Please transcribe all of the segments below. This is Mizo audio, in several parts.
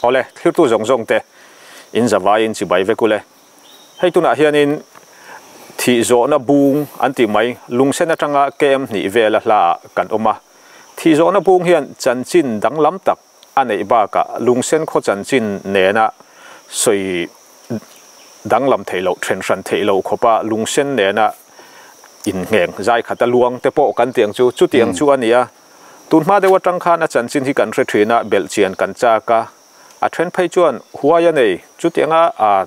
Awle, thlirtu zawng zawng te in zavaiin chibai vek ule. Hei tunah hianin thih zawhna bung an tih mai lungsen atanga KM hnih vela hlaah kan awm a. Thih zawhna bung hian chanchin danglam tak a neih bakah lungsen khaw chanchin nena sawi danglam theih loh, then hran theih loh khawpa lungsen nena inngheng zai khata luang te pawh kan tih ang chu, chutiang chu a ni a. Tun hma deuh atang khan a chanchin hi kan hre thin a, belhchian kan chak a, a then phei chuan huai a nei, chutianga a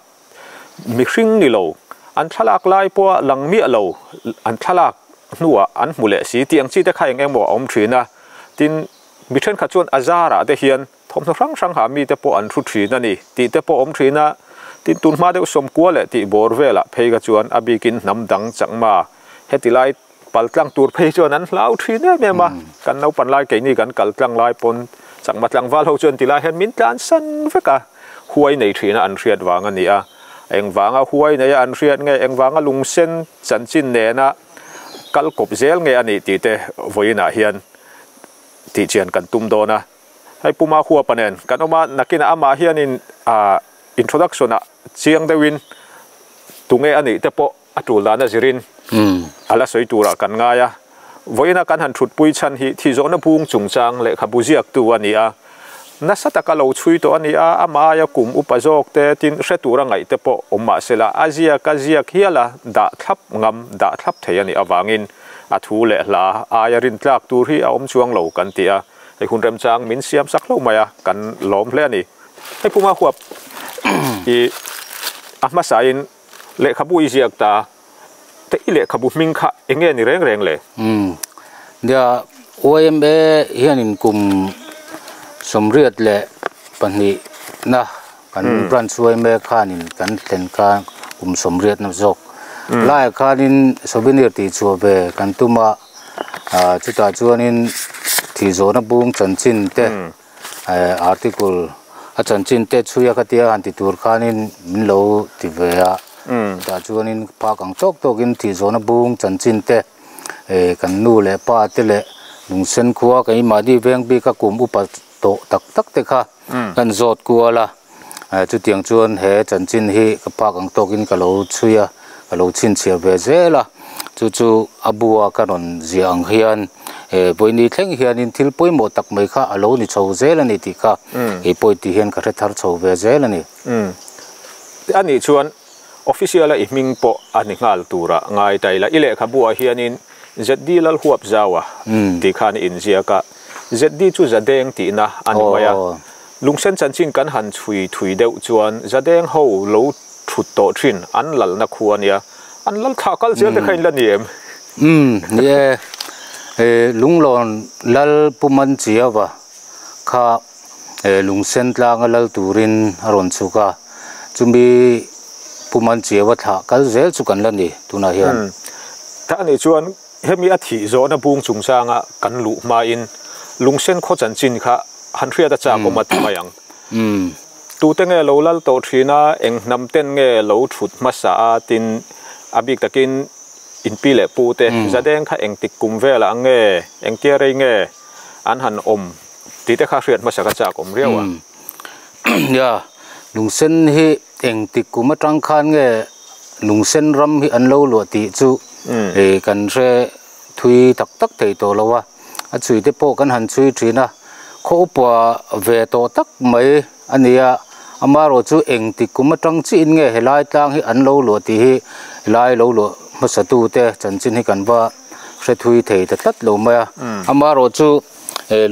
mihring ni lo, an thlalak lai pawha lang miah lo, an thlalak hnuah an hmu leh si tih ang chi te kha eng emaw a awm thin a, tin mi thenkhat chuan a zarah te hian thawmhnaw hrang hrang ha mite pawh an thu thin a ni tih te pawh awm thin a, tin tun hma deuh sawmkua leh tih bawr velah phei kha chuan a bikin hnam dang chakma heti lai Pal tlang tur phei chuan an hlau thin em em a, kan naupan lai keini kan kal tlang lai pawn chakma tlangval ho chuan tilai hian min tlan san vek a, huai nei thina an hriat vang a ni a, engvanga huai neia an hriat nge, engvanga lungsen chanchin nena kal kawp zel nge a nih tih te vawiinah hian tihchian kan tum dawn a. Hei Puma Huapa nen kan awm a, nakinah amah hianin introduction ah chiang deuhin tunge a nih te pawh A tul dana zirin a la sawi turah kan ngai a, vawiina kan han thutpui chhan hi thi zawhna bung chungchang lehkhabu ziaktu a ni a, nasa taka lo chhui tawh a ni a, amah aia kum upa zawk te tin hre tura ngaih te pawh awm mah sela a ziak a ziak hial a dah thlap ngam dah thlap thei a nih avangin a thu leh hla aia rintlak tur hi a awm chuang lo kan ti a, hei hun remchang min siam sak hlauh mai a, kan lawm hle a ni. Hei Puma huap i a hmasain Lehkhabu i ziak ta te i lehkhabu hming kha eng nge ni reng reng le? Umm. Nia, YMA hianin kum 82 na kan branch YMA khanin kan thlen kha kum 80 na zawk laiah khanin souvenir tih chhuah ve kan tum a, chutah chuanin thih zawhna bung chanchin te Article a chanchin te chhui a khatia han ti tur khanin min lo ti ve a, chutah chuanin phak ang tawk tawkin thih zawhna bung chanchin te kan nu leh pa te leh lungsen khua keimahni veng bika kum upa tawh tak tak te kha kan zawt kual a, chutiang chuan he chanchin hi ka phak ang tawkin ka lo chhui a, ka lo chhinchhiah ve zel a, chu chu a bua ka rawn ziah ang hian. He vawiini thleng hianin thil pawimawh tak mai kha a lo ni chho zel a ni tih kha kei pawh tih hian ka hre thar chho ve zel a ni. Umm. A nih chuan official a i hming pawh a ni nghal tura ngai ta ila. I lehkhabu ah hianin ZD Lalhuapzaua tih khan i inziak a, ZD chu Zadeng tihna a ni mai a. Lungsen chanchin kan han chhui thui deuh chuan Zadeng ho lo thut tawh thin an lalna khu a nia. An lal thlah kal zel te kha in la ni em? Umm, ni e. E, Lunglawn lal Pu Manchiava kha e, Lungsen tlanga lal turin a rawn chhuk a, chumi Pu Manchiava thlah kal zel chu kan la ni tunah hian. Umm, ta anih chuan hemi a thih zawhna bung chungchanga kan luh hmain Lungsen khaw chanchin kha han hriat a chak awm a ti mai ang. Umm. Tute nge lo lal tawh thin a, eng hnam ten nge lo thut hmasa a tin a bik takin in pi leh pu te zadeng kha engtik kum velah nge, engtia rei nge an han awm tih te kha hriat hmasa ka chak awm riau a. Nia, lungsen hi engtik kum atang khan nge lungsen ram hi an lo luah tih chu kan hre thui tak tak thei tawh lo a. A chhui te pawh kan han chhui thin a, khaw upa ve tawh tak mai a ni a, amaherawh chu engtik kum atang chiin nge helai tlang hi an lo luah tih hi helai lo luah hmasa tu te chanchin hi kan va hre thui thei ta tlat lo mai a, amaherawh chu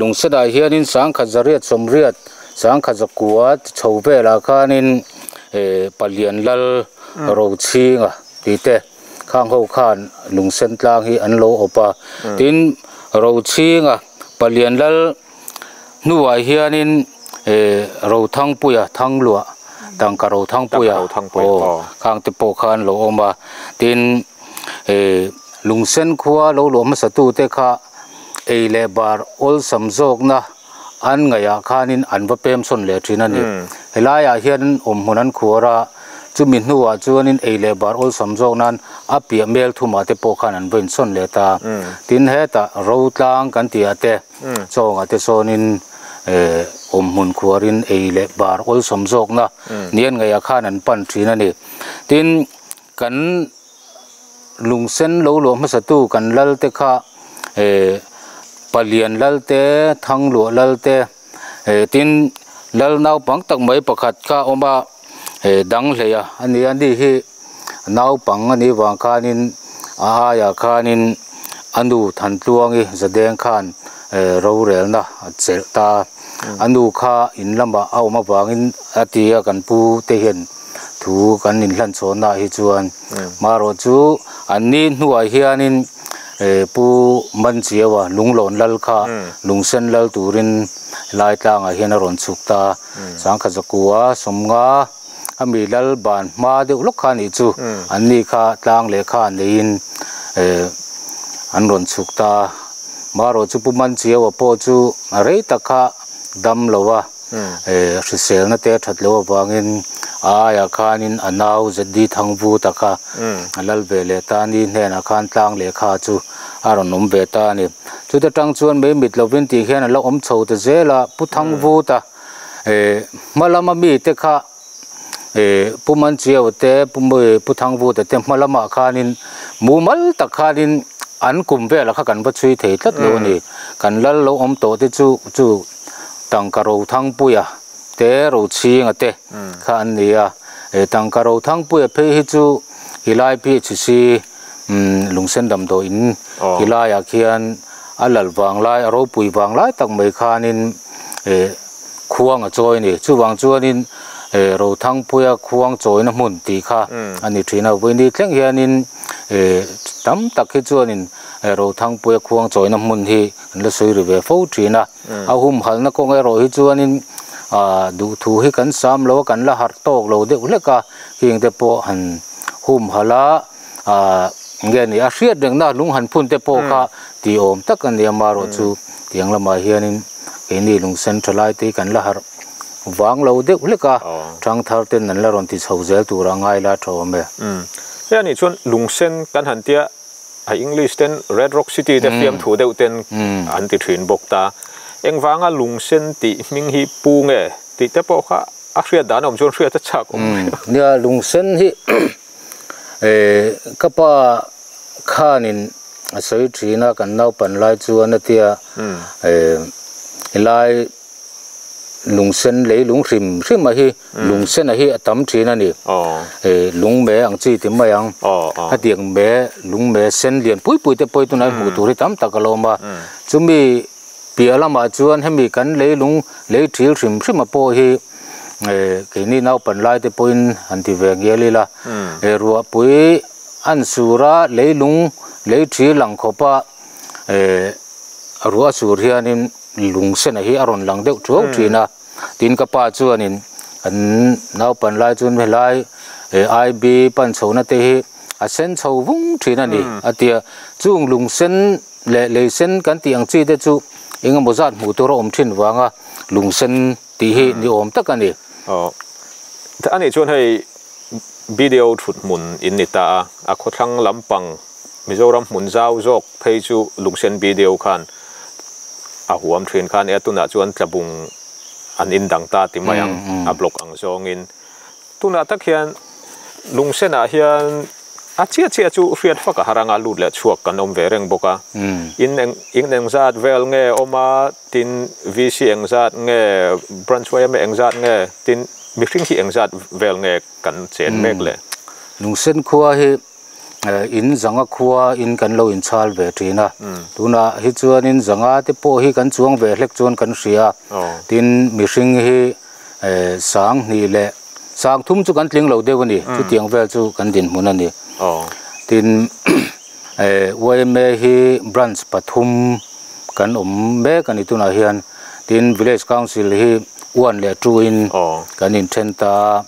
lungsenah hianin sangkhat zariat sawmriat sangkhat zakua chho velah khanin palian lal rochhinga tih te. Khang ho khan lungsen tlang hi an lo awp a, tin Rochhinga Palian Lal hnuah hianin Rothangpuia Thangluah tangka Rothangpuia aw khang te pawh kha an lo awm a, tin lungsen khua lo luah hmasa tu te kha ei leh bar awlsam zawkna an ngaihah khanin an va pem sawn leh thin a ni. Helaiah hian awmhmun an khuar a, chumi hnuah chuanin ei leh bar awlsam zawk nan a piah mel thumah te pawh khan an va insawn leh ta. Tin hetah ro tlang kan tihah te chawngah te sawnin eh. Awmhmun khuarin ei leh bar awlsawm zawkna nian ngeiah khan an pan thin a ni. Tin, kan lungsen lo luah hmasatu kan lal te kha Palian lal te, Thangluah lal te, tin lal naupang tak mai pakhat kha a awm a, Danghleia a ni a, ni hi naupang a nih vang khanin a aiah khanin a nu Thantluangi Zadeng khan rorelna a chelh ta a, a nu kha in lamah a awm avangin a ti a kan pu te hian thu kan inhlan chhawnnaah hi chuan marawh chu an ni hnuah hianin pu Manchiaua Lunglawn lal kha lungsen lal turin lai tlangah hian a rawn chhuk ta a, Sangkhat Zakua Sawmnga. A mi lal ban hma deuh lawk kha anih chu an ni kha tlang leh kha neiin eh an rawn chhuk ta a, marawh chu Pu Manchiaua pawh chu a rei tak kha dam lo a, eh hriselna te a that loh avangin a aiah khanin a nau ZD Thangvuta kha a lal ve leh ta a ni hnenah khan tlang leh kha chu a rawn awm ve ta a ni. Chuta tang chuan mei mit lovin tih hian a la awm chho ta zel a, Pu Thangvuta. Eh hma lama mite kha eh Pu Manchiau te Pu Pu Thangvuta te hma lamah khanin mumal tak khanin an kum velah kha kan va chhui thei tlat lo a ni. Kan lal lo awm tawh te chu chu tangka Rothangpuia te Rochhinga te kha an ni a. Eh tangka Rothangpuia phei hi chu helai PHC umm lungsen damdawiin helaiah khian a lal vanglai a ropui vanglai tak mai khanin eh khuang a chawi a ni. Chuvang chuanin eh Rothangpuia khuang chawina hmun tih kha a ni thin a. Vawiini thleng hianin eh tam tak hi chuanin eh Rothangpuia khuang chawina hmun hi an la sawi ri ve fo thin a. A humhalhna kawng erawh hi chuanin ah duhthu hi kan sam lo a, kan la harh tawk lo deuh hlek a. Heng te pawh han humhalh a ah nge ni a hriat rengna lung han phun te pawh kha tih awm tak a ni a. Marawh chu tiang lamah hianin Keini lungsen tha lai te hi kan la harh vang lo deuh hlek a, thang thar ten an la rawn ti chho zel tur a ngai la tha awm e. Umm. Hei anih chuan lungsen kan han tia a English ten Red Rock City te fiamthu deuh ten an ti thin bawk ta. Engvanga lungsen tih hming hi pu nge tih te pawh kha a hriat dan awm chuan hriat a chak awm. Nia lungsen hi Ka pa khanin a sawi thin a, kan naupan lai chuan a tia helai lungsen lei lung hrim hrim a hi lungsen a hi a tam thin a ni. Lungme ang chi ti mai ang. Hetiang me lungme sen lian pui pui te pawh hi tunah hmuh tur hi tam tak a lo awm a. Chumi piah lamah chuan hemi kan lei lung lei thil hrim hrim a pawh hi Keini naupan lai te pawhin han ti ve ngial ila, ruahpui an sur a, leilung lei thi lang khawp a, ruah a sur hianin lung sena hi a rawn lang deuh thuau thin a. Tin ka pa chuanin kan naupan lai chuan helai IB pan chhohna te hi a sen chho vung thin a ni a ti a. Chung lung sen leh lei sen kan tih ang chi te chu eng emaw zat hmuh tur a awm thin vanga lung sen Tih hi ni awm tak a ni. Aw. A nih chuan hei BDO thut hmun in ni ta a, a khawthlang lampang Mizoram hmun zau zawk phei chu Lungsen BDO khan a huam thin khan e a tunah chuan tlabung an indang ta ti mai ang a block ang zawngin. Tunah tak hian Lungsenah hian a chiah chiah chu hriat fak a har anga lut leh chhuak kan awm ve reng bawk a. In eng in engzat vel nge awm a, tin VC engzat nge, Branch YMA engzat nge, tin mihring hi engzat vel nge kan chen mek le. Lungsen khua hi in zanga khua in kan lo inchhal ve thin a, tunah hi chuanin zanga te pawh hi kan chuang ve hlek chuan kan hria, tin mihring hi Sang hnih leh sang thum chu kan tling lo deuh a ni, chutiang vel chu kan dinhmun a ni. Tin, YMA hi branch pathum kan awm mek a ni tunah hian. Tin, Village Council hi one leh two in kan inthen ta a.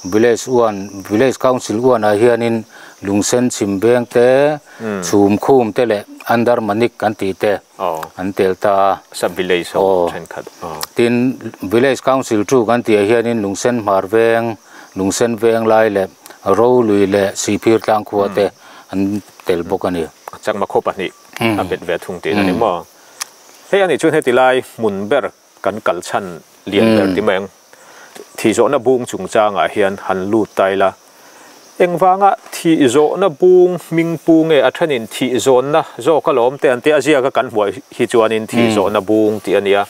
Village one, Village Council one ah hianin Lungsen chhim veng te, chhum khum te leh Under Manik kan tih te. An tel ta a. Sub village ho thenkhat. Tin, village council chu kan tih ah hianin Lungsen Hmar Veng, Lungsen Veng lai leh Rolui leh Sihphir tlang khua te an tel bawk a ni. Chakma khaw pahnih a bet ve thung tih a ni maw? Hei anih chuan heti lai hmun ber kan kal chhan lian ber ti mai ang. Thih zawhna bung chungchangah hian han lut ta ila, engvanga thih zawhna bung hming pu nge a thenin thih zawnna zawk alawm te an tia, a ziaka kan hmuh hi chuanin thih zawhna bung tih a nia,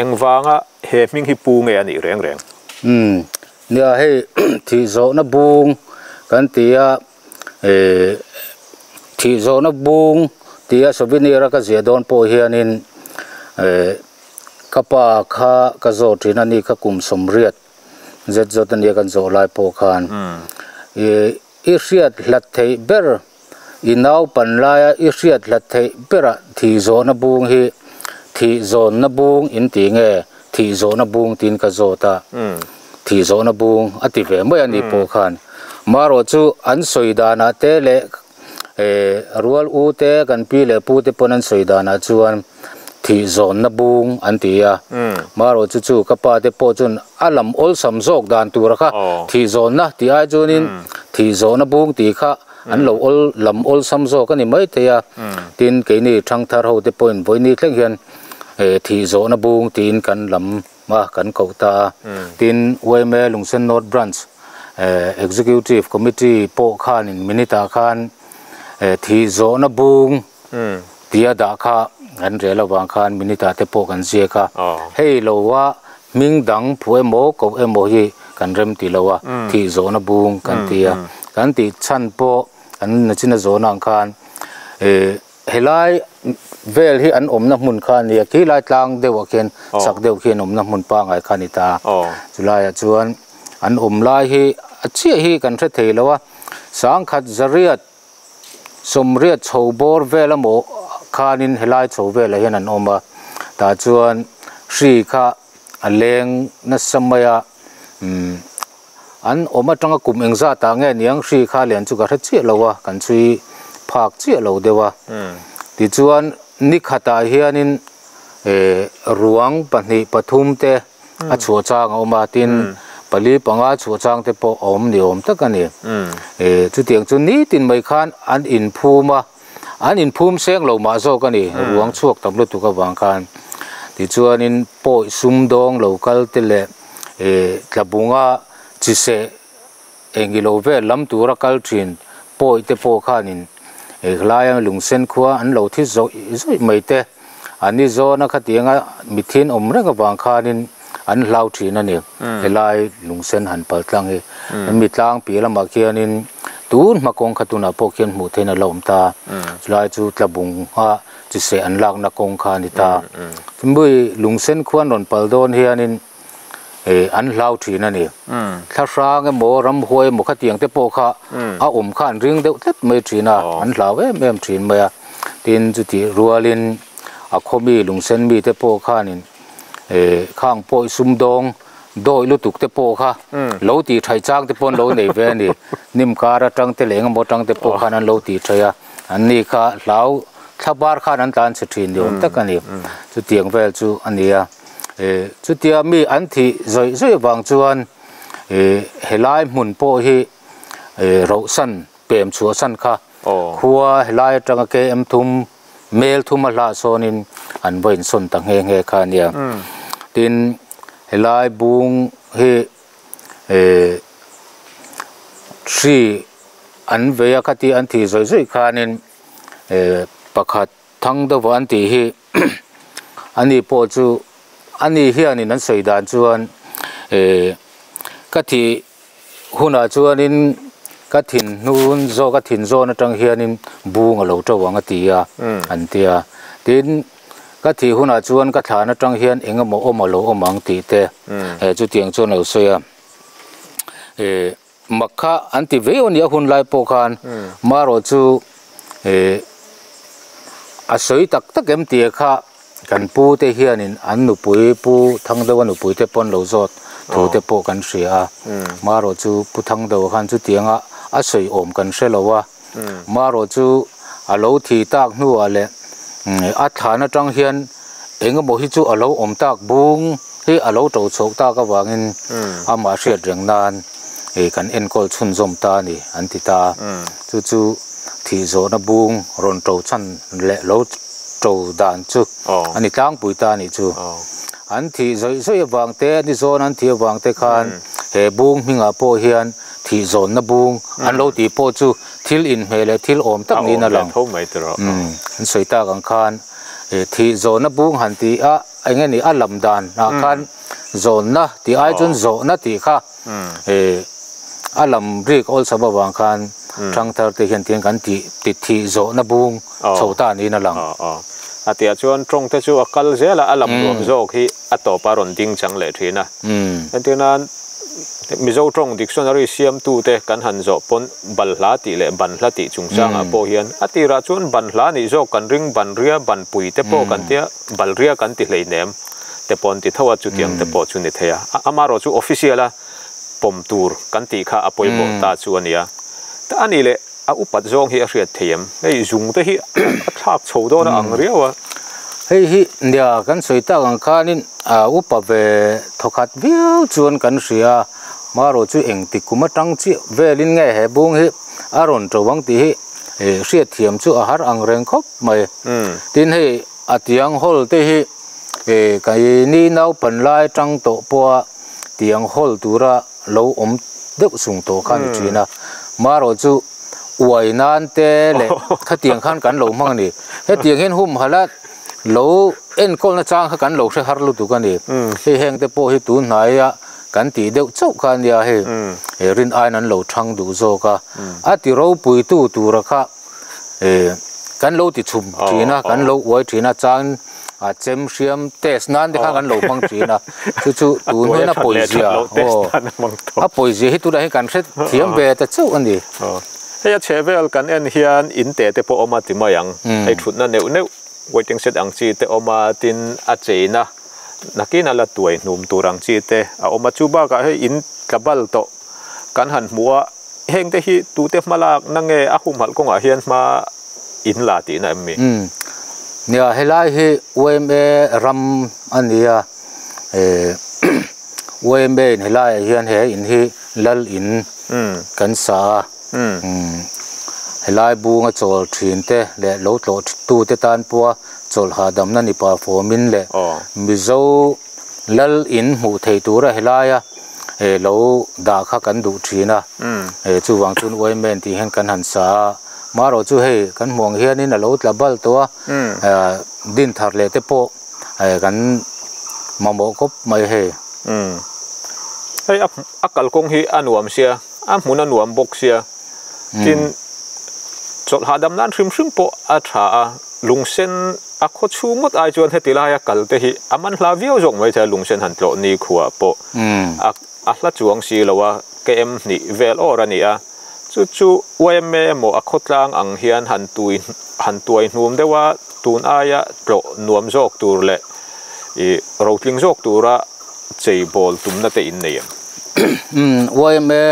engvanga he hming hi pu nge a nih reng reng? Umm, nia hei thih zawhna bung kan ti a, thih zawhna bung tia souvenir a ka ziah dawn pawh hianin Ka pa kha ka zawh thin a ni kha kum 80 zet zawt a nia kan zawh lai pawh khan i hriat hlat theih ber i naupan laia i hriat hlat theih berah thih zawhna bung hi thih zawnna bung in ti nge thih zawhna bung tiin ka zawt a thih zawhna bung a ti ve mai a ni pawh khan marawh chu an sawi danah te leh Rual u te kan pi leh pu te pawn an sawi danah chuan thih zawnna bung an ti a, marawh chu chu ka pa te pawh chuan a lam awlsam zawk dan tura kha thih zawnna tih ai chuanin thih zawhna bung tih kha an lo awl lam awlsam zawk a ni maithei a, tin keini thangthar ho te pawhin vawiini thleng hian thih zawhna bung tiin kan lam a kan koh ta a, tin yma Lungsen North Branch Executive Committee pawh khanin minute ah khan thih zawhna bung tia dah kha kan rel avang khan minute ah te pawh kan ziak a, hei lo a hming dang phu emaw koh emaw hi kan rem ti lo a, thih zawhna bung kan ti a, kan tih chhan pawh kan nachina zawhna ang khan Helai vel hi an awmna hmun kha a nia, khi lai tlang deuhah khian chak deuh khi an awmna hmun pangngai kha a ni ta. Chulaiah chuan an awm lai hi a chiah hi kan hre thei lo a, sangkhat zariat 80 chho bawr vel emaw khanin helai chho velah hian an awm a, tah chuan hri kha a leng nasa mai a, umm An awm atanga kum engzat ah nge niang hri kha lian chu ka hre chiah lo a, kan chhui phak chiah lo deuh a. Tichuan ni khatah hianin ruang pahnih pathum te a chhuah chang a awm a, tin pali panga chhuah chang te pawh a awm ni awm tak a ni. Chutiang chu nitin mai khan an inphum a, an inphum seng lo mah zawk a ni, ruang chhuak tam lutuk avang khan. Tichuanin pawi sumdawng lo kal te leh Tlabunga chiseh engilo vel lam tura kal thin pawi te pawh khanin hlaia lungsen khua an lo thi zawih zawih mai te, an ni zawna khatianga mithin awm reng avang khanin an hlau thin a ni. Helai lungsen han pal tlang hi mi tlang piah lamah khianin tun hma kawng kha tunah pawh khian hmuh theihna a la awm ta, chulai chu Tlabunga chiseh an lakna kawng kha a ni ta. Chumui lungsen khua an rawn pal dawn hianin an hlau thin a ni. Thla hrang emaw ramhuai emaw khatiang te pawh kha a awm kha an ring deuh tlat mai thin a, an hlau em em thin mai a. Tin chutih rualin a khawmi lungsen mi te pawh khanin khang pawh i sumdawng dawi lutuk te pawh kha lo tih thaih chang te pawh an lo nei ve a ni. Hnim kar atang te leh engemaw atang te pawh khan an lo tih thaih a. An ni kha hlau thla bar khan an tlan chhe thin ni awm tak a ni. Chutiang vel chu a ni a. Chutia mi an thih zawih zawih vang chuan helai hmun pawh hi rohsan pem chhuahsan kha khua helai atanga KM thum mel thum a hlah sawnin an va insawn ta nghe nghe kha a nia. Tin helai bung hi hri an vei a khati an thih zawih zawih khanin pakhat thang deuhva an tih hi ani pawh chu ani hianin an sawi dan chuan ka thih hunah chuanin ka thin hnun zawk a thin zawn atang hianin bung a lo to ang a ti a an ti a tin ka thih hunah chuan ka thlan atang hian eng emaw awm a lo awm ang tih te chutiang chuan a lo sawi a Mak kha an ti vei aw nia hun lai pawh khan marawh chu a sawi tak tak em tih kha kan pu te hianin an nupui pu Thangdeuha nupui te pawn lo zawt thu te pawh kan hria a marawh chu pu Thangdeuha khan chutianga a sawi awm kan hre lo a marawh chu a lo thi tak hnuah leh a thlan atang hian engemaw hi chu a lo awm tak bung hi a lo to chhoh tak avangin amah hriat reng nan kan enkawl chhunzawm ta a ni an ti ta a. Chu chu thih zawhna bung rawn to chhan leh lo to dan chu a ni tlangpui ta a nih chu. An thih zawih zawih avang te, ni zawn an thih avang te khan he bung hmingah pawh hian thih zawnna bung an lo tih pawh chu thil inhmeh leh thil awm tak niin a lang. An sawi tak ang khan thih zawnna bung han tih a eng nge ni a lam dan ah khan zawnna tih ai chuan zawhna tih kha a lam rik awlsam avang khan thangthar te hian tiang kan tih thih zawhna bung chho ta niin a lang. A tihah chuan tawng te chu a kal zel a, a lam nuam zawk hi a tawp a rawn ding chang leh thin a. Entir nan Mizo tawng dictionary siamtu te kan han zawh pawn balhla tih leh banhla tih chungchangah pawh hian a tirah chuan banhla nih zawk kan ring banria banpui te pawh kan tia balria kan ti hleinem te pawh an ti tho a, chutiang te pawh chu ni thei a. Amaherawh chu official a pawm tur kan tih kha a pawimawh ta chu a nia. A nih leh A upat zawng hi a hriat thei em? Hei zung te hi a thlak chho dawn a ang riau a. Hei hi nia kan sawi tak ang khanin a upa ve thawkhat viau chuan kan hria a, marawh chu engtik kum atang chiah velin nge he bung hi a rawn to ang tih hi hriat thiam chu a har ang reng khawp mai. Tin hei a tiang hawl te hi keini naupan lai atang tawh pawha tiang hawl tura lo awm deuh sung tawh kha a ni thin a, marawh chu uai nan te leh khatiang khan kan lo hmang a ni. Hetiang hian humhalh a lo enkawl na chang kha kan lo hre har lutuk a ni. Hei heng te pawh hi tun hnaia kan tih deuh chauh kha a nia hei rin aiin an lo thang duh zawk a, a ti ropui tu tura kha kan lo ti chhum thin a, kan lo uai thin a chang a chem hriam test nan te khan kan lo hmang thin a, chu chu tun hun a pawizia aw a pawizia hi tunah hian kan hre thiam ve ta chauh a ni. Hei a chhe vel kan en hian in te te pawh awm a ti mai ang, hei thutna neuh neuh waiting shed ang chi te awm a, tin a cheina nakin a la tuai hnum tur ang chi te a awm a, chu bakah hei in tla bal tawh kan han hmu a, heng te hi tute hma lak na nge a humhalh kawngah hian hma in la tihna em mi? Nia, helai hi yma ram a ni a, yma in helaiah hian he in hi lal in kan sa a, helai bunga chawl thin te leh lo tlawh tute tan pawha chawlh hahdamna ni pah fawmin leh Mizo Lal in hmuh thei tura helaia lo dah kha kan duh thin a, chuvang chuan Uaimen tih hian kan han sa a, marawh chu hei kan hmuh ang hianin a lo tla bal tawh a, din thar leh te pawh kan mamawh khawp mai hei. Hei a kalkawng hi a nuam sia, a hmun a nuam bawk sia, tin chawlh hahdam nan hrim hrim pawh a tha a, lungsen A khaw chhung ngawt ai chuan heti laia kal te hi a man hla viau zawk mai thei a, lungsen han tlawh ni khuah pawh a a hla chuang si lo a, KM hnih vel awr a ni a, chu chu yma emaw a khawtlang ang hian han tui han tuai hnum deuh a, tun aia tlawh nuam zawk tur leh ih rotling zawk tura chei bawl tumna te in nei em? Yma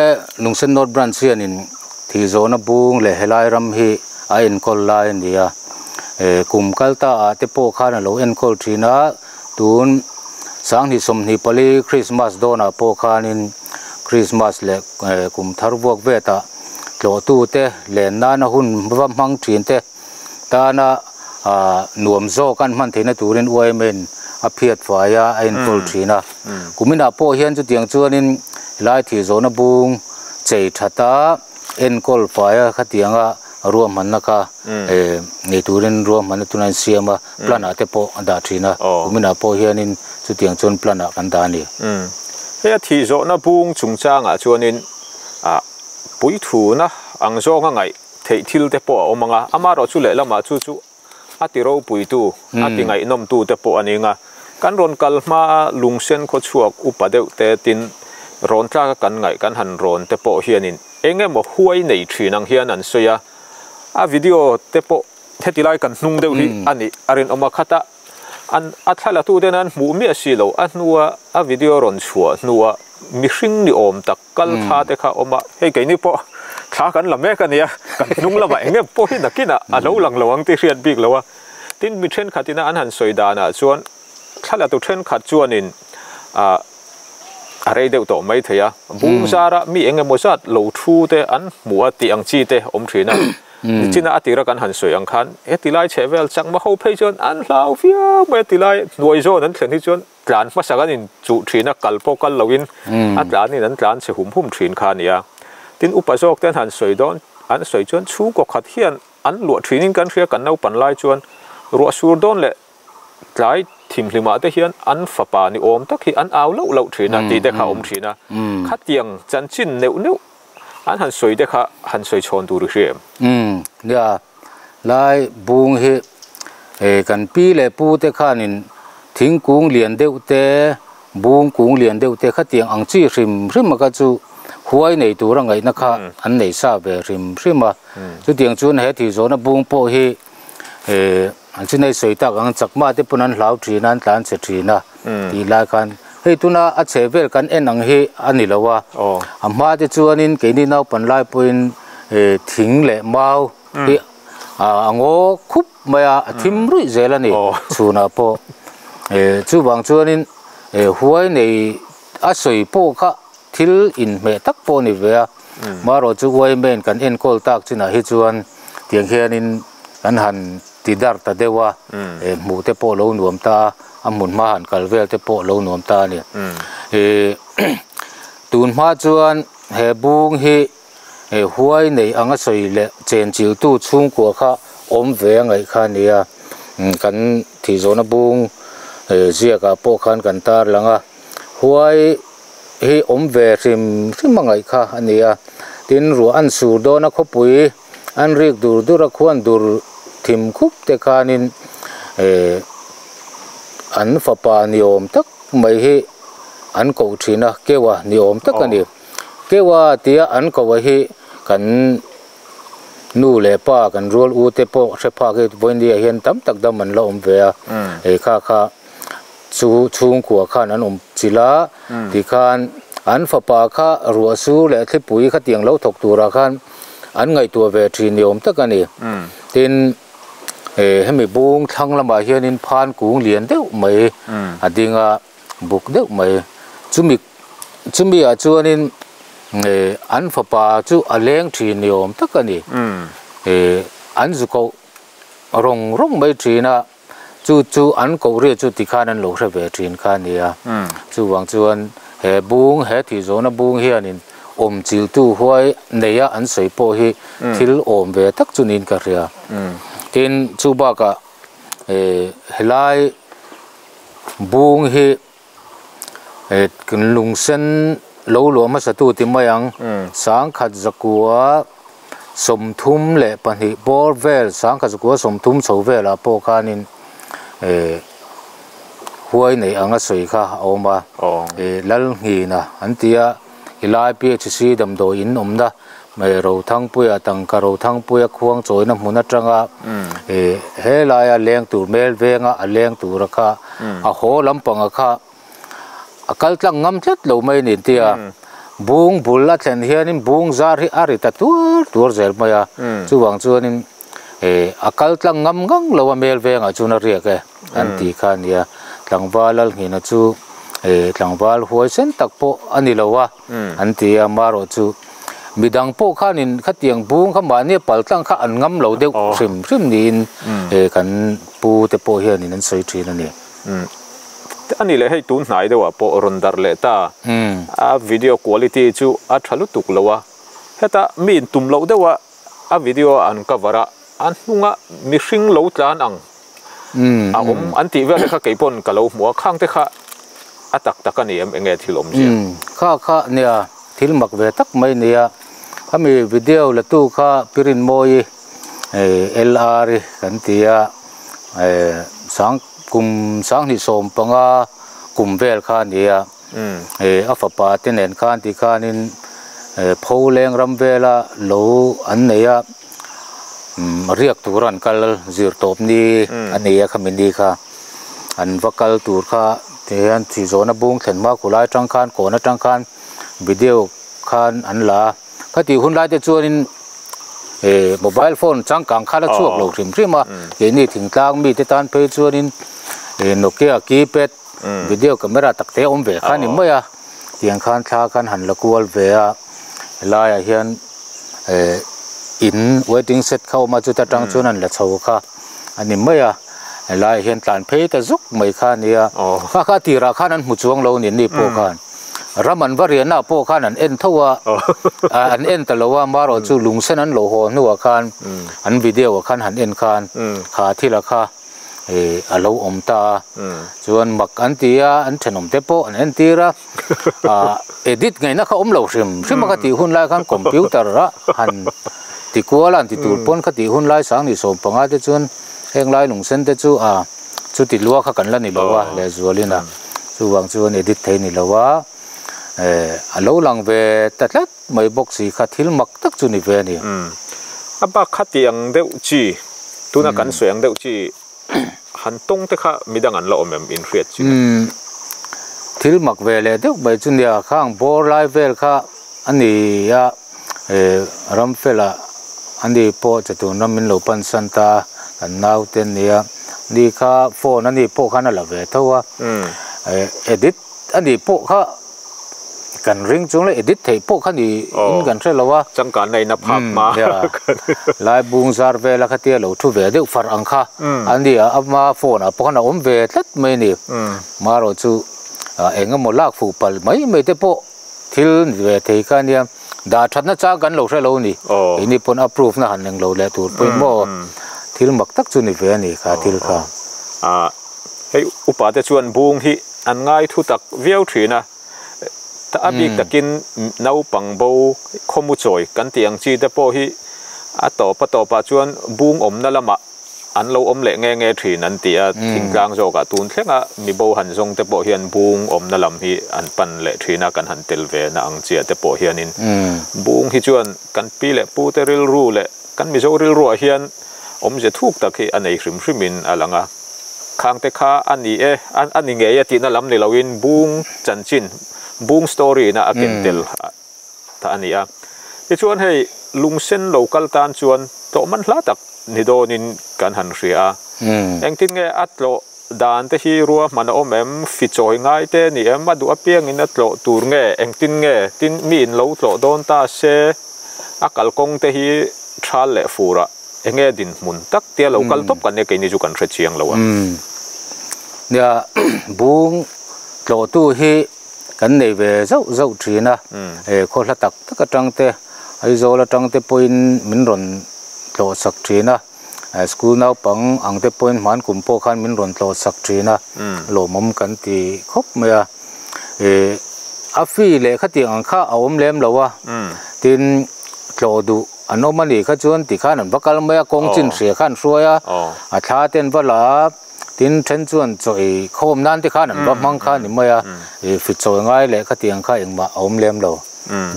Lungsen North Branch hianin Thihzawhna bung leh helai ram hi a enkawl lai a ni a, kum kal ta ah te pawh khan a lo enkawl thin a, tun 2024 Krismas dawnah pawh khanin Krismas leh kum thar vuak vetah tlawhtu te len nana hun va hmang thin te tana nuam zawk an hman theihna turin yma-in a phiat fai a, a enkawl thin a. Kuminah pawh hian chutiang chuanin helai thihzawhna bung chei that a, enkawl fai a khatianga ruahmanna kha nei turin ruahmanna tuna an siam a, plan ah te pawh a dah thin a. Kuminah pawh hianin chutiang chuan plan ah kan dah a ni. Hei a thihzawhna bung chungchangah chuanin puithuna ang zawnga ngaih Theih thil te pawh a awm ang a, amaherawh chu lehlamah chu chu a ti ropuitu, a ti ngaihnawmtu te pawh a ning a. Kan rawn kal hmaa lungsen khawchhuak upa deuh te tin rawn tlaka kan ngaih kan han rawn te pawh hianin eng emaw huai nei thin ang hian an sawi a. A video te pawh heti lai kan hnung deuh hi a nih a rinawm a khat a, an a thlalatu ten an hmuh miah si lo, a hnua a video rawn chhuah hnua mihring ni awm tak Kal thla te kha awm a, hei keini pawh thla kan la mek a nia, kan hnung lamah eng em pawh hi nakinah a lo lang lo ang tih hriat bik lo a. Tin, mi thenkhatin a an han sawi danah chuan thla la tu thenkhat chuanin ah a rei deuh tawh mai thei a, bung zara mi eng emaw zat lo thu te an hmuh a tih ang chi te awm thin a. Nichina a tira kan han sawi ang khan heti lai chhehvel chakma ho phei chuan an hlau viau mai a ti lai hnuai zawn an thlen hi chuan tlan hmasak an in chuh thin a, kal pawh kal loin a tlanin an tlan chhe hum hum thin kha a ni a. Tin upa zawk te an han sawi dawn an sawi chuan chhungkaw khat hian an luah thinin kan hria kan naupan lai chuan ruah sur dawn leh tlai thimhlimah te hian an fapa ni awm tak hi an au loh loh thin a tih te kha a awm thin a. Khatiang chanchin neuh neuh an han sawi te kha han sawi chhawn tur i hria em? Umm nia, lai bung hi kan pi leh pu te khanin thingkung lian deuh te, bung kung lian deuh te khatiang ang chi hrim hrim a kha chu huai nei tura ngaihna kha an nei sa ve hrim hrim a. Chutiang chuan he thih zawhna bung pawh hi an chu nei sawi tak ang chakma te pawn an hlau thin a, an tlan chhe thin a tih lai khan hei tuna a chheh vel kan en ang hi a ni lo a, a hma te chuanin keini naupan lai pawhin thing leh mau hi a ngaw khup mai a, a thim ruih zel a ni chhunah pawh. Chuvang chuanin huai nei a sawi pawh kha thil inhmeh tak pawh a ni ve a, marawh chu uaimain kan enkawl tak chinah hi chuan tiang hianin kan han ti dar ta deuh a, hmuh te pawh lo nuam ta a, a hmun hma han kal vel te pawh lo nuam ta a ni. Tun hma chuan he bung hi huai nei anga sawi leh chenchiltu chhungkua kha awm ve a ngaih kha a ni a, kan thihzawhna bung ziakah pawh khan kan tarlang a. Huai hi awm ve hrim hrim a ngaih kha a ni a, tin ruah an sur dawn a khawpui an rik dur dur a khuan dur thim khup te khanin eh an fapa ni awm tak mai hi an koh thin a, keua ni awm tak a ni. Keua tia an koh a hi kan nu leh pa kan rual u te pawh hre phak hi vawiindia hian tam tak dam an la awm ve a, hei kha kha. Chu chhungkua khan an awm chilh a, tikhan an fapa kha ruah sur leh thlipui khatiang lo thawk turah khan an ngaihtuah ve thin ni awm tak a ni. Tin, hemi bung thlang lamah hianin phan kung lian deuh mai a ding a, buk deuh mai. Chumi chumi ah chuanin an fapa chu a leng thin ni awm tak a ni. An zu koh rawng rawng mai thin a. Chu chu an koh riat chu tikhan an lo hre ve thin kha a nia. Chuvang chuan he bung, he thih zawhna bung hianin awm chiltu huai neia an sawi pawh hi thil awm ve tak chu niin ka hria. Tin, chu bakah helai bung hi lungsen lo luah hmasatu ti mai ang, sangkhat zakua 32 bawr vel, sangkhat zakua 30 chho velah pawh khanin huai nei anga sawi kha a awm a, Lalnghina an ti a, Ilai PHC damdawi in awmna Rothangpuia tangka Rothangpuia khuang chawina hmun atanga helaia leng tur mel venga a leng tura kha a haw lampanga kha a kal tlang ngam tlat lo mai a ni tia bung bul a thlen hianin bung zar hi a ri ta tuar tuar zel mai a chuvang chuanin a kal tlang ngam ngang lo a mel vengah chuan a riak e. An ti kha a nia. Tlangval Lalnghina chu tlangval huaisen tak pawh a ni lo a, an ti a, marawh chu midang pawh khanin khatiang bung kha mahnia pal tlang kha an ngam lo deuh hrim hrim niin kan pu te pawh hianin an sawi thin a ni. A ni leh hei tun hnai deuhah pawh rawn darh leh ta. A video quality chu a tha lutuk lo a, heta mi in tum loh deuha a video an cover a, a hnunga mihring lo tlan ang A awm an tih vel te kha kei pawn ka lo hmu a, khang te kha a tak tak a ni em enge thil awm zia? Kha kha nia, thil mak ve tak mai nia. Khami video la tu kha Pirinmawi LR i kan ti a, sang kum sanghnih 15 kum vel kha a ni a. A fapa te nen khan ti khanin Pholeng ram vela lo an nei a. Riak tur an kal zir tawp ni a nei a khami ni kha an va kal tur kha tihian thih zawhna bung thlen hma khulai atang khan kawn atang khan video khan an la a khatih hun lai te chuanin eh mobile phone changkang khan a chhuak lo hrim hrim a keini thingtlang mite tan phei chuanin eh Nokia keypad video camera tak te a awm ve kha a ni mai a tiang khan thla khan han la kual ve a helaiah hian eh. In waiting shed kha a awm a chuta tang chuan an la chho kha a ni mai a helaiah hian tlan phei ta zuk mai kha a nia kha kha a tirah khan an hmu chuang lo a ni ni pawh khan ram an va riahna ah pawh khan an en tho a an en ta lo a marawh chu lung sen an lo haw hnuah khan an video ah khan han en khan kha thil a kha. Ih a lo awm ta a, chuan mak an ti a, an thenawm te pawh an entir a, ah edit ngaihna kha awm lo hrim hrim a ka tih hun lai khan computer a han ti kual a han ti tur pawn ka tih hun lai sang ni 15 te chuan heng lai lung sen te chu ah chuti lua kha kan la ni lo a lehzualin a chuvang chuan edit thei ni lo a, eh a lo lang ve ta tlat mai bawk si kha thil mak tak chu ni ve a ni. A bak kha tih ang deuh chi, tuna kan sawi ang deuh chi han tawng te kha midang an la awm em inhriat chi? Thil mak ve leh deuh mai chu nia, khang bawr lai vel kha a ni a, Ramfela a ni pawh chatun ram min lo pan san ta, kan naute a nia, ni kha phone a ni pawh khan a la ve tho a, edit a ni pawh kha. Kan ring chung leh edit theih pawh kha ni in kan hre lo a. Changkanna in a phak hma. Lai bung zar vela khatia lo thu ve deuh farh ang kha a ni a, ama phone ah pawh khan a awm ve tlat mai a ni. Marawh chu eng emaw lak fuh palh mai mai te pawh thil ni ve thei kha a nia. Dah thatna chang kan lo hre lo a ni. Keini pawn approve na han eng lo leh tur pawhin maw thil mak tak chu ni ve a ni kha thil kha. Hei upa te chuan bung hi an ngai thu tak viau thin a, ta a bik takin naupang bo khawmu chawi kan tih ang chi te pawh hi a tawp a tawpah chuan bung awmna lamah an lo awm leh nge nge thin an ti a, thingtlang zawkah tun thlenga mi bo han zawng te pawh hian bung awmna lam hi an pan leh thin a, kan han tel ve na ang chiah te pawh hianin bung hi chuan kan pi leh pu te rilru leh kan Mizo rilruah hian awmze thuk tak hi a nei hrim hrimin a lang a. Khangte kha a ni e, a ni ngei e tihna lam ni loin bung chanchin, bung story na a ken tel ta a ni a. Tichuan hei lungsen lo kal tan chuan tlawh man hla tak ni dawnin kan han hria a. Engtin nge a tlawh dan te hi ruahman a awm em, fi chawi ngai te ni em, a duh apiangin a tlawh tur nge, engtin nge, tin mi in lo tlawh dawn ta se a kalkawng te hi thal leh furah Enge dinhmun tak tia lo kal tawp kan nia keini chu kan hre chiang lo a. Nia bung tlawhtu hi kan nei ve zauh zauh thin a, khaw hla tak tak atang te Aizawl atang te pawhin min rawn tlawh sak thin a, school naupang ang te pawhin hman kum pawh khan min rawn tlawh sak thin a, lawmawm kan ti khawp mai a. A fee leh khatiang ang kha a awm lem lo a, tin tlawh duh an awm a nih kha chuan tikhan an va kal mai a, kawng chin hria kha an hruai a, a thla te an va la a, tin then chuan chaw ei khawm nan te khan an va hmang kha a ni mai a, ih fit chawi ngai leh khatiang kha engmah a awm lem lo,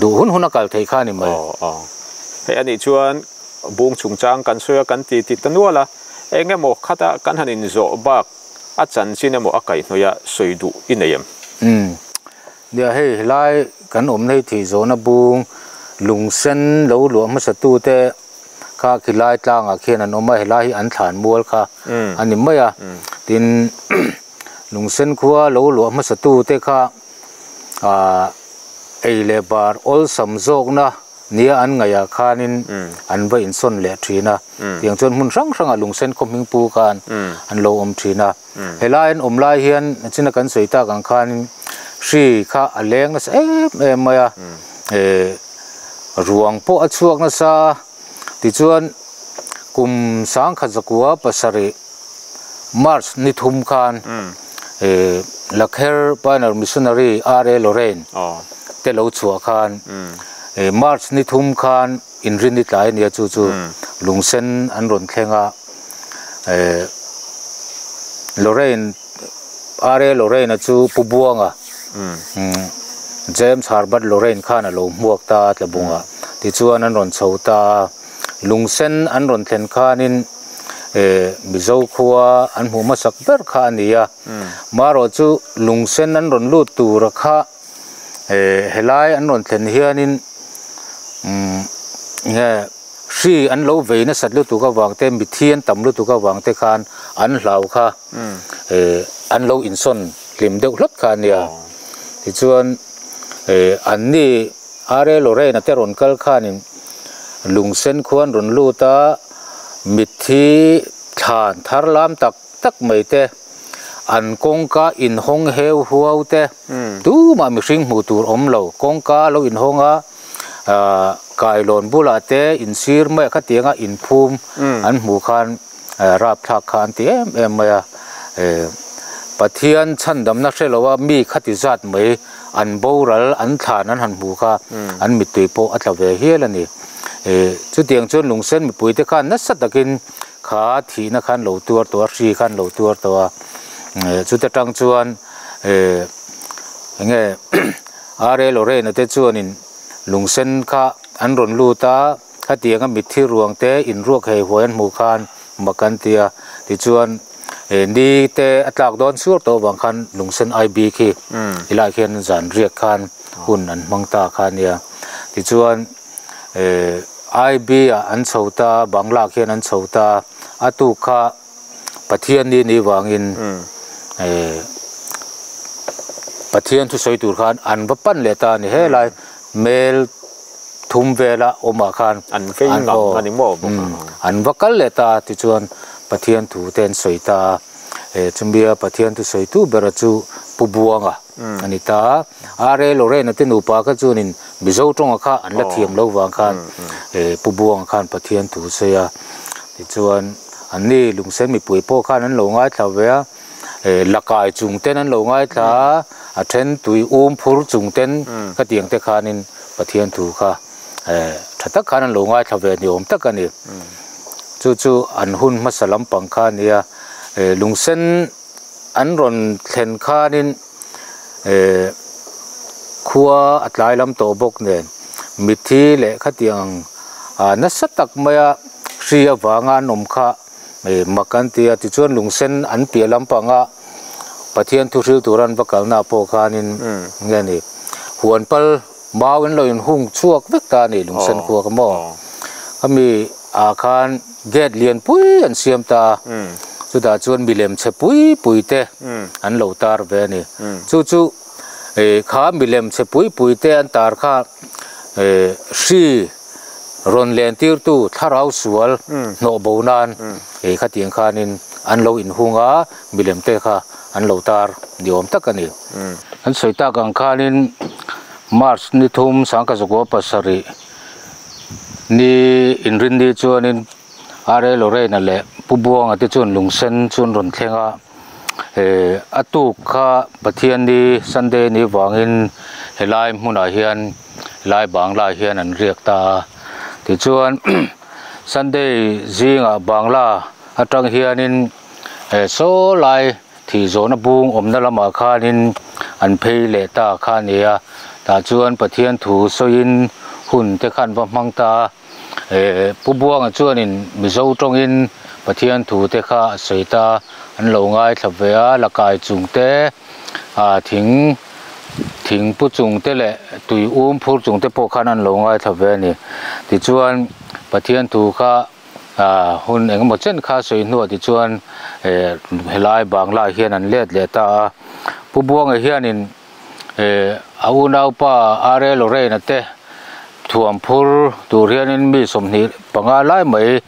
duh hun hun a kal theih kha a ni mai. Hei a nih chuan bung chungchang kan sawi a kan ti ti ta nual a, eng emaw khata kan han inzawh bak a chanchin emaw a kaihhnawih a sawi duh i nei em? Umm. Nia hei helai kan awm nei thih zawhna bung lung sen lo luah hmasa tu te kha khilai tlangah khian an awm a, helai hi an thlan mual kha a ni mai a. Tin lung sen khua lo luah hmasa tu te kha ah ei leh bar awlsam zawkna nia an ngaihah khanin an va insawn leh thin a, tiang chuan hmun hrang hrangah lungsen khaw hming pu khan an lo awm thin a. Helai an awm lai hian china kan sawi tak ang khanin hri kha a leng nasa em em mai a, eh ruang pawh a chhuak nasa a, tichuan kum sangkhat zakua pasarih March ni thum khan eh Lakher Pioneer Missionary R.A. Lorraine te lo chhuah khan eh March ni thum khan inrin i tlai a nia chu chu lungsen an rawn thleng a eh Lorraine R.A. Lorraine a chu Pu Buanga James Herbert Lorraine khan a lo hmuak ta a tlabunga tichuan an rawn chho ta a lungsen an rawn thlen khanin eh Mizo khua an hmuh hmasak ber kha a ni a marawh chu lungsen an rawn lut tura kha eh helai an rawn thlen hianin umm nge hri an lo vei nasat lutuk avang te mithi an tam lutuk avang te khan an hlau kha eh an lo insawn hlim deuh hlawt kha a nia tichuan eh anni R.A. Lorraine-a te rawn kal khanin. Lungsen khua an rawn lut a, mitthi thlan thar lam tak tak mai te, an kawngka inhawng heu huau te, tumah mihring hmuh tur awm lo, kawngka lo inhawng a, kailawn bulah te insir mai a khatianga inphum an hmuh khan rapthlak kha an ti em em mai a, Pathian chhandamna hre lo a mi khati zat mai an boral an thlan an han hmu kha an mittui pawh a tla ve hial a ni. Chutiang chuan lungsen mipui te khan nasa takin kha thihna khan lo tuar tawh a, hri khan lo tuar tawh a, chuta tang chuan enge RA Lorraine te chuanin lungsen kha an rawn lut a, khatianga mitthi ruang te inruak hei huai an hmuh khan mak an ti a, tichuan ni te a tlak dawn suar tawh avang khan lungsen IB khi helaiah khian zan riak khan hun an hmang ta kha a nia, tichuan IB ah an chho ta, Bangla ah khian an chho ta, a tuk kha Pathian ni ni vangin Pathian thusawi tur khan an va pan leh ta a ni helai mel thum vela awmah khan an vei ngang a ni maw bawk a. An va kal leh ta a tichuan Pathian thu te an sawi ta a, chumia Pathian thu sawitu bera chu Pu Buanga a ni ta a, RA Lorraine te nupa kha chuanin Mizo tawnga kha an la thiam lo vang khan Pu Buanga khan Pathian thu sawi a, tichuan anni Lungsen mipui pawh khan an lo ngaithla ve a. Lakai chung ten an lo ngaithla a, a then tui um phur chung ten khatiang te khanin Pathian thu kha tha tak khan an lo ngaithla ve ni awm tak a ni. Chu chu an hun hmasa lampang kha a nia. Lungsen an rawn thlen khanin khua a tlai lam tawh bawk nen mitthi leh khatiang nasa tak maia hri avanga an awm kha Mak an ti a, tichuan lungsen an piah lampanga Pathian thu hril tura an va kalna pawh khanin nge ni, huan pal mau in lo inhung chhuak vek ta a ni lungsen khua kha maw. Khami ah khan gate lian pui an siam ta a, chutah chuan milem chhe pui pui te an lo tar ve a ni. Chu chu kha milem chhe pui pui te an tar kha hri Rawn lentirtu thlarau sual hnawh bo nan ei khatiang khanin an lo inhung a, milem te kha an lo tar ni awm tak a ni. An sawi tak ang khanin March ni thum sangkazakua pasarih ni inrinni chuanin RA Lorraine-a leh Pu Buanga te chuan lungsen chu an rawn thleng a, a tuk kha Pathianni Sunday ni vangin helai hmunah hian Lai Bangla hian an riak ta a, tichuan Sunday zingah Bangla atang hianin saw lai thih zawhna bung awmna lamah khanin an phei leh ta kha a ni a, tah chuan Pathian thu sawiin hun te khan va hmang ta a, Pu Buanga chuanin Mizo tawngin Pathian thu te kha a sawi ta, an lo ngaithla ve a, lakai chung te thing Thingpu chung te leh tui um phur chung te pawh khan an lo ngaithla ve a ni. Tichuan Pathian thu kha hun engemaw chen kha sawi hnuah tichuan helai Bangla hian an let leh ta a. Pu Buanga hianin a unaupa RA Lorraine-a te thuam phur tur hianin mi 25 lai mai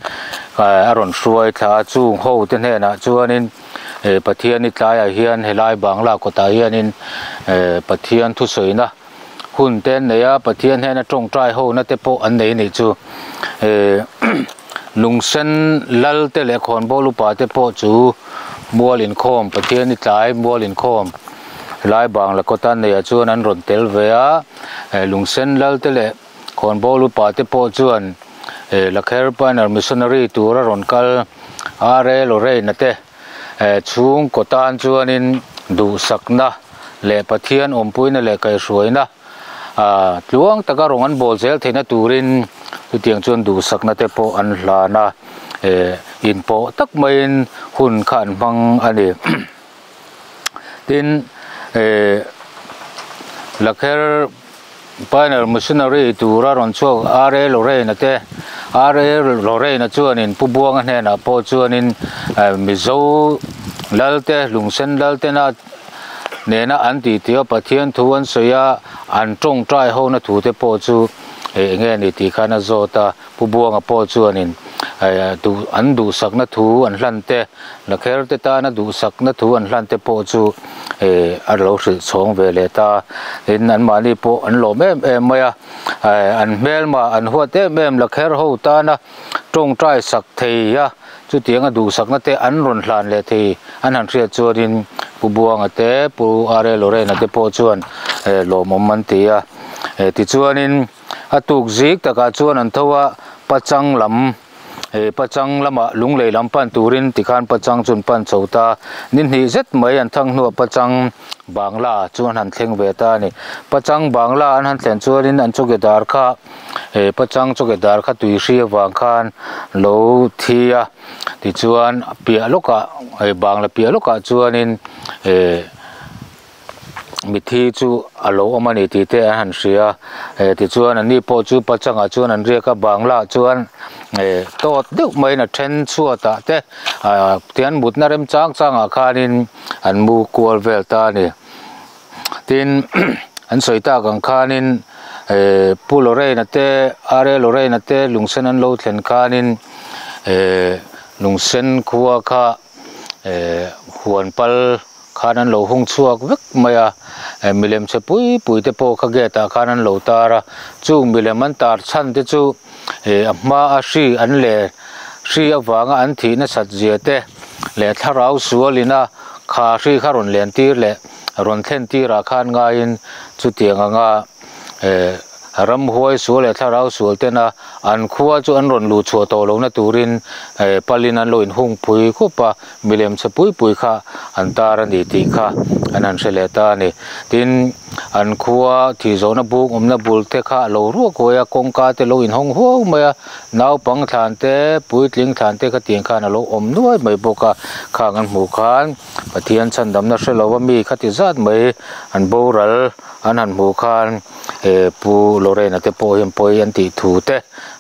a rawn hruai thla a. Chung ho te hnenah chuanin. Pathian i tlaiah hian helai Bangla kawtah hianin Pathian thusawina hun te an nei a, Pathian hnena tawngtai hona te pawh an nei a nih chu. Lungsen lal te leh khawnbawl upa te pawh chu mual inkhawm, Pathian i tlai mual inkhawm helai Bangla kawta an neiah chuan an rawn tel ve a, Lungsen lal te leh Khawnbawl upa te pawh chuan Lakher Pioneer Missionary tura rawn kal RA Lorraine-a te chhungkaw tan chuanin duhsakna leh Pathian awmpuina leh kaihhruaina tluang taka rawn an bawl zel theihna turin chutiang chuan duhsakna te pawh an hlan a, inpawh tak maiin hun kha an hmang a ni. Tin, Lakher Pioneer Missionary tura rawn chhuak R.A. Lorraine-a te, R.A. Lorraine-a chuanin Pu Buanga hnenah pawh chuanin Mizo Lalte, Lungsen Laltena nena an tih tih a Pathian thu an sawi a, an tawngtai hona thu te pawh chu Enge ni tih khan a zawt a, Pu Buanga pawh chuanin an duhsakna thu an hlan te, Lakher te tana duhsakna thu an hlan te pawh chu a lo hrilh chhawng ve leh ta. Tin, anmahni pawh an lawm em em mai a, an hmelma an huat em em Lakher ho tana tawngtai sak thei a, chutianga duhsakna te an rawn hlan leh thei an han hriat chuanin Pu Buanga te, Pu R.A. Lorraine-a te pawh chuan lawmawm an ti a. Tichuanin a tuk zik takah chuan an tho a, pachang lam pachang lamah lunglei lam pan turin tikhan pachang chu an pan chho ta. Ni hnih zet mai an thang hnuah pachang bangla chu an han thleng ve ta a ni. Pachang bangla an han thlen chuanin an chawkedar kha pachang chawkedar kha tui hri avang khan lo thi a, tichuan piah lawkah bangla piah lawkah chuanin Mithi chu a lo awm a ni tih te an han hria a, tichuan an ni pawh chu pachangah chuan an riak a, banglaah chuan tawt deuh maiin a then chhuatah te tian mutna rem chang changah khanin an mu kual vel ta a ni. Tin an sawi tak ang khanin Pu Lorraine-a te R.A. Lorraine-a te lungsen an lo thlen khanin lungsen khua kha huan pal khan an lo hung chhuak vek mai a, milem chhe pui pui te pawh kha gate ah khan an lo tar a, chung milem an tar chhan te chu a hma a hri an leh hri avanga an thih nasat zia te leh thlarau sual ina kha hri kha rawn len tir leh rawn thlen tir ah khan ngaiin chutiang anga Ramhuai sual leh thlarau sual tena an khua chu an rawn luh chhuah tawh lohna turin palin an lo inhung phui khup a, milem chhe pui pui kha an tar a ni tih kha an han hre leh ta a ni. Tin, an khua thih zawhna buk awmna bul te kha a lo ruak huai a, kawngka te lo inhawng huau mai a, naupang thlan te, puitling thlan te khatiang khan a lo awm nuai mai bawk a, khang an hmuh khan Pathian chhandamna hre lo a mi khati zat mai an boral an han hmuh khan Pu Lorraine-a te pawh hian pawi an tih thu te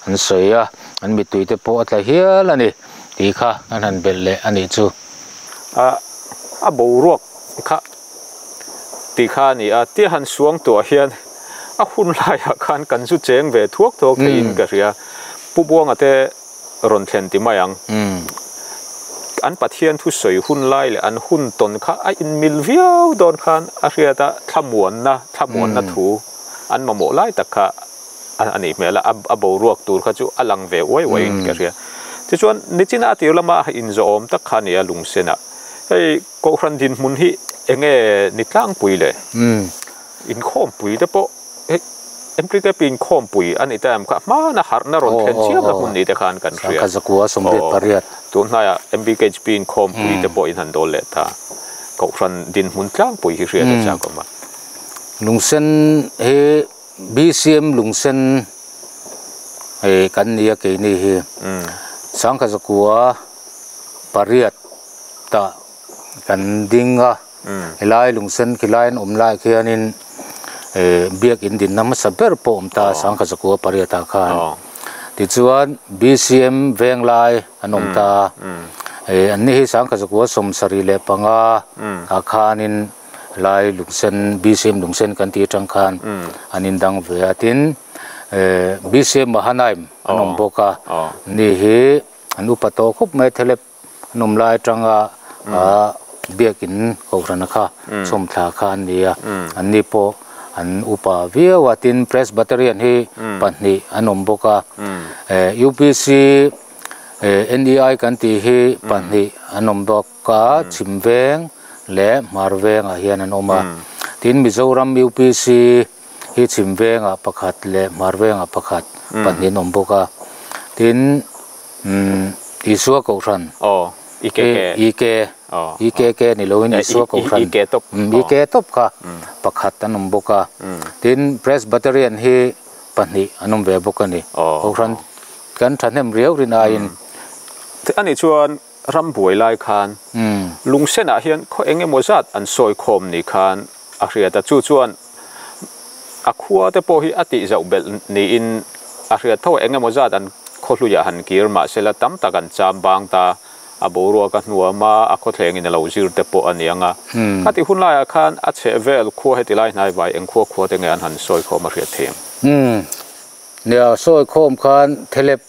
an sawi a, an mittui te pawh a tla hial a ni tih kha an han belh leh a nih chu. A boruak kha tih kha a ni a, tia han suang tuah hian a hun laiah khan kan zu cheng ve thuak thuak theiin ka hria. Pu Buanga te rawn thlen ti mai ang. An Pathian thusawi hun lai leh an hun tawn kha a inmil viau dawn khan a hriat a, thlamuanna, thlamuanna thu an mamawh lai tak kha a nih hmel a, a boruak tur kha chu a lang ve uai uaiin ka hria. Tichuan, nichina a tir lama inzawhawm tak kha a ni a lungsenah. Hei Kohhran dinhmun hi enge ni tlangpui le? Inkhawmpui te pawh hei MTKP inkhawmpui a ni ta em kha hmana harhna rawn thlen chiamna hmun ni te khan kan hria. Tun hnaiah MBKHP inkhawmpui te pawh in han dawl leh ta. Kohhran dinhmun tlangpui hi hriat a chak awm a. Lungsen hi BCM lungsen hei kan ni a keini hi sangkhat zakua pariat tah kan ding a. Helai lungsen khilai an awm lai khianin eh biakin dinna hmasa ber pawh awm ta sangkhat zakua pariat ah khan tichuan BCM veng lai an awm ta eh an ni hi sangkhat zakua sawmsarih leh panga ah khanin helai lungsen BCM lungsen kan tih atang khan an indang ve a tin eh BCM Mahanaim an awm bawk a ni hi an upa tawh khawp mai thelep An awm lai atanga biakin kohhrana kha chhawm thla kha an ni a, an ni pawh an upa viau a, tin Presbyterian hi pahnih an awm bawk a, UPC NEI kan tih hi pahnih an awm bawk a, Chhim veng leh Hmar vengah hian an awm a, tin Mizoram UPC hi Chhim vengah pakhat leh Hmar vengah pakhat pahnih an awm bawk a, tin. Umm Isua Kohhran. Aw, IKK. IK. Aw. IKK ni loin Isua Kohhran. IK tawp. Umm IK tawp kha pakhat an awm bawk a. Tin Presbyterian hi pahnih an awm ve bawk a ni. Aw. Kohhran kan thahnem riau rin aiin. Ani chuan ram buai lai khan lungsenah hian khaw eng emaw zat an sawi khawm ni khan a hriat a, chu chuan a khua te pawh hi a tih zauh belh niin a hriat tho a, eng emaw zat an khaw hluiah han kir mahsela tam tak an cham bang ta, a boruak a hnuam a, a khawthlengin a lo zir te pawh a ni ang a. Khati hun laiah khan a chheh vel khua heti lai hnai vai eng khua khua te nge an han sawi khawm a hriat thei ang? Nia sawi khawm khan thelep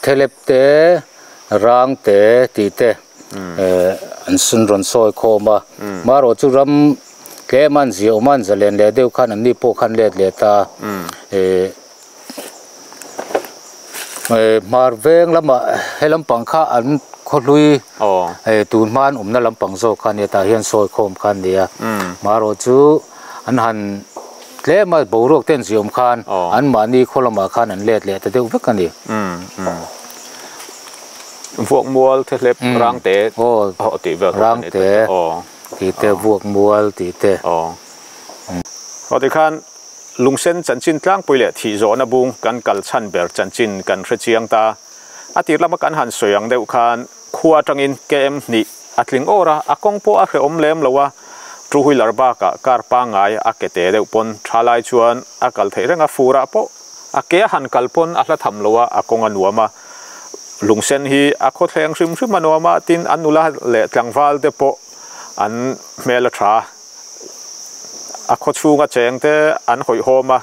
thelep te rang te tih te an rawn sawi khawm a marawh chu ram tlem an zia awm a an zalen leh deuh khan an ni pawh khan let leh ta hmar veng lamah he lampang kha an khaw hlui tun hma an awmna lampang zawk kha a nia tah hian sawi khawm kha a ni a marawh chu an han tlem a boruak te an ziawm khan an mahni khaw lamah khan an let leh ta deuh vek a ni. Vuak mual te hlep rang te tih vel rang te tih te vuak mual tih te. Aw tikhan lungsen chanchin tlangpui leh thih zawhna bung kan kal chhan ber chanchin kan hre chiang ta. A tir lama kan han sawi ang deuh khan khua atangin KM hnih a tling awr a, a kawng pawh a hrehawm lem lo a, two wheeler bakah car pangngai a ke te deuh pawn tha lai chuan a kal theih reng a, furah pawh a ke a han kal pawn a hla tham lo a, a kawng a nuam a, lungsen hi a khawthleng hrim hrim a nuam a, tin an nula leh tlangval te pawh an hmel a tha a, a khawchhunga cheng te an hawihhawm a.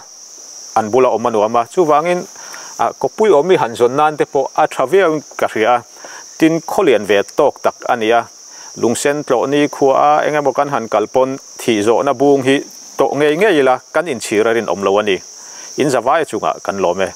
an bula awm a nuam a, chuvangin kawppui awm hi han zawn nan te pawh a tha viau in ka hria a, tin khawlian ve tawk tak a ni a, lungsen tlawh ni khua a eng emaw kan han kal pawn thih zawhna bung hi tawh ngei ngei ila kan inchhir a rinawm lo a ni, in zavai chungah kan lawm e.